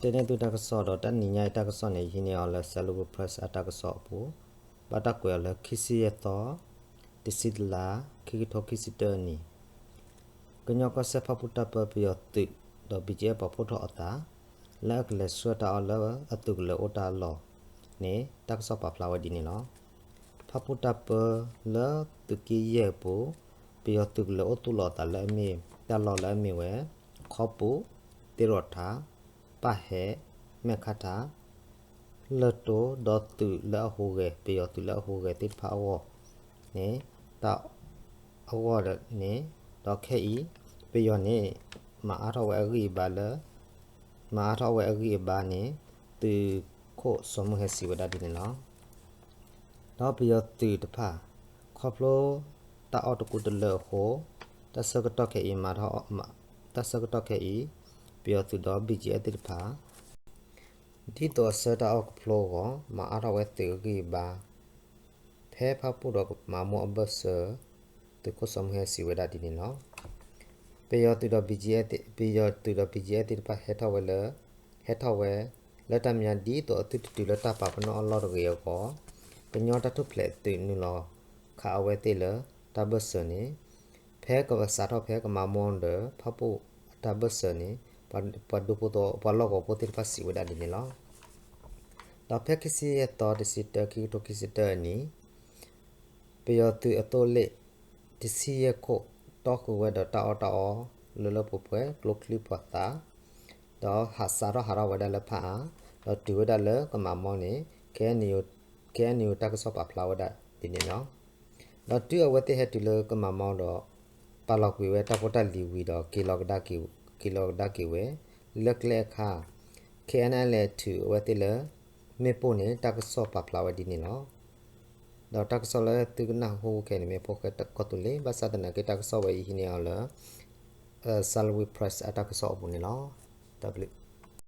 တဲန့ၢ်သုတၢ်ကစီၣ်ဒီး တနံၤညါအံၤတၢ်ကစီၣ်န့ၣ် ယဟံးန့ၢ်အီၤလၢ Salween Press အတၢ်ကစီၣ်အပူၤ, ဘၣ်တၢ်ကွဲးအီၤလၢ ခံဆံယဲၢ်သီ, တဆံတလါ, ခံကထိခံဆံတၢအနံၣ်, ကညီကီၢ်စဲၣ်ဖၣ်ပူၣ်တၢ်ပၢ ပယီၤသုးဒီး ဘံၣ်ကၠံအဲၣ် ပာ်ဖှိၣ်ထီၣ်အသး လၢအကလဲၤဆှၢတၢ်အီၣ်လၢအသုးကလၢၤအိၣ်တၢ်အလီၢ်န့ၣ် တၢ်ကစီၣ်ပာ်ဖျါဝဲဒ်န့ၣ်လီၤ. ဖၣ်ပူၣ်တၢ်ပၢလၢသုးက့ယဲၢ်အပူၤ, ပယီၤသုးကလၢၤအိၣ်သူၣ်လီၤအသးလၢအမ့ၢ်တၢ်လီၢ်လၢအမ့ၢ်ဝဲ ခီပူၤ, သ့ၣ်ရီၣ်ထး, ပၢ်ဟဲ, မဲၢ်ခါထး, လၢၢ်တိၢ် ဒီးသုးလၢအဟူးဂဲၤ ပယီၤသုးလၢအဟူးဂဲၤသ့ၣ်တဖၣ်အဂီၢ်န့ၣ်, တၢ်အဂီၢ်န့ၣ်, ဒီးခဲအံၤ ပယီၤန့ၣ် မၤအါထီၣ်ဝဲအဂံၢ်အဘါလၢ မၤအါထီၣ်ဝဲအဂံၢ်အဘါန့ၣ် သုးခိၣ်စီၤမုၢ်ဟဲစံးဝဲဒၣ်ဒ်န့ၣ်လီၤ. ဒီးပယီၤသုးတဖၣ် ခီဖျိတၢ်အီၣ်တကူတလၢအဃိ တၢ်ဆၢကတီၢ်ခဲအံၤမၤထီၣ်, တၢ်ဆၢကတီၢ်ခဲအံၤ ပယီၤသုးဒီး ဘံၣ်ကၠံအဲၣ် သ့ၣ်တဖၣ် ဒ်သိးအဆှၢတၢ်အီၣ်ကဖျိအဂီၢ် မၤအါထီၣ်ဝဲသုးအဂံၢ်အဘါ ဖဲဖၣ်ပူၣ်ဒီးကမၤမိၢ်အဘၢၣ်စၢၤ, သုးခိၣ်စီၤမုၢ်ဟဲစံးဝဲဒၣ်ဒ်န့ၣ်လီၤ. ပယီၤသုးဒီး ဘံၣ်ကၠံအဲၣ်, ပယီၤသုးဒီး ဘံၣ်ကၠံအဲၣ် သ့ၣ်တဖၣ်ဟဲထီၣ်ဝဲလၢ, ဟဲထီၣ်ဝဲလၢတၢ်မၤညါဒ်သိးအသုတတုၤလၢတၢ်ပာ်ပနီၣ်အလီၢ်တဂ့ၤအဂီၢ်, ကညီတၢ်ထူၣ်ဖျဲးသုးနုာ်လီၤခးအဝဲသ့ၣ်လၢတၢ်ဘၢၣ်စၢၤန့ၣ်, ဖဲကစးထီၣ်ဖဲကမၤမိၢ်ဒီး ဖၣ်ပူၣ်အတၢ်ဘၢၣ်စၢၤန့ၣ် ပှၤဒူဖိသဝီ ပှၤလီၢ်ကဝီၤဖိသ့ၣ်တဖၣ်စံးဝဲဒၣ်ဒ်န့ၣ်လီၤ. ဒီးဖဲခံဆံယဲၢ်သီ တဆံတၢ ခံကထိခံဆံတၢအနံၤ, ပယီၤသုးအသိလ့ၣ် တဆံယဲၢ်ခိၣ် တီၢ်ဃုာ်ဝဲဒီးတၢ်အီၣ်တၢ်အီ လၢလၢပှဲၤပှဲၤ ကျိချံမျိာ်သၣ်, ဒီးဟးစးထီၣ်ဟးထီၣ်ဝဲဒၣ်လၢဖၣ်အါ, ဒီးတုၤဝဲဒၣ်လၢကမၤမိၢ်န့ၣ် KNU, KNU တၢ်ကစီၣ်ပာ်ဖျါဝဲဒၣ်ဒ်န့ၣ်လီၤ. ဒီးတုၤအဝဲသ့ၣ်ဟဲတုၤလၢကမၤမိၢ်ဒီး ပာ်လီၤကွံာ်ဝဲတၢ်ဖိတၢ်လံၤဝံၤဒီး က့ၤလီၤကဒါက့ၤဝဲ, လၢကျဲအခါ KNLA ထုးအဝဲသ့ၣ်လၢမ့ၣ်ပိၢ်န့ၣ် တၢ်ကစီၣ်ပာ်ဖျါဝဲဒ်န့ၣ်လီၤ. ဒီးတၢ်ကစီၣ်လၢသုကနၢ်ဟူခဲအံၤန့ၣ် မ့ၢ်ဖိၣ်ဃဲကီၢ်သူလ့ၤ ဘၣ်ဆၣ်သနာ်က့ တၢ်ကစီၣ်ဝဲအံၤဟံးန့ၢ်အီၤလၢ Salween Press အတၢ်ကစီၣ်အပူၤန့ၣ်လီၤ. တၢ်ဘျုး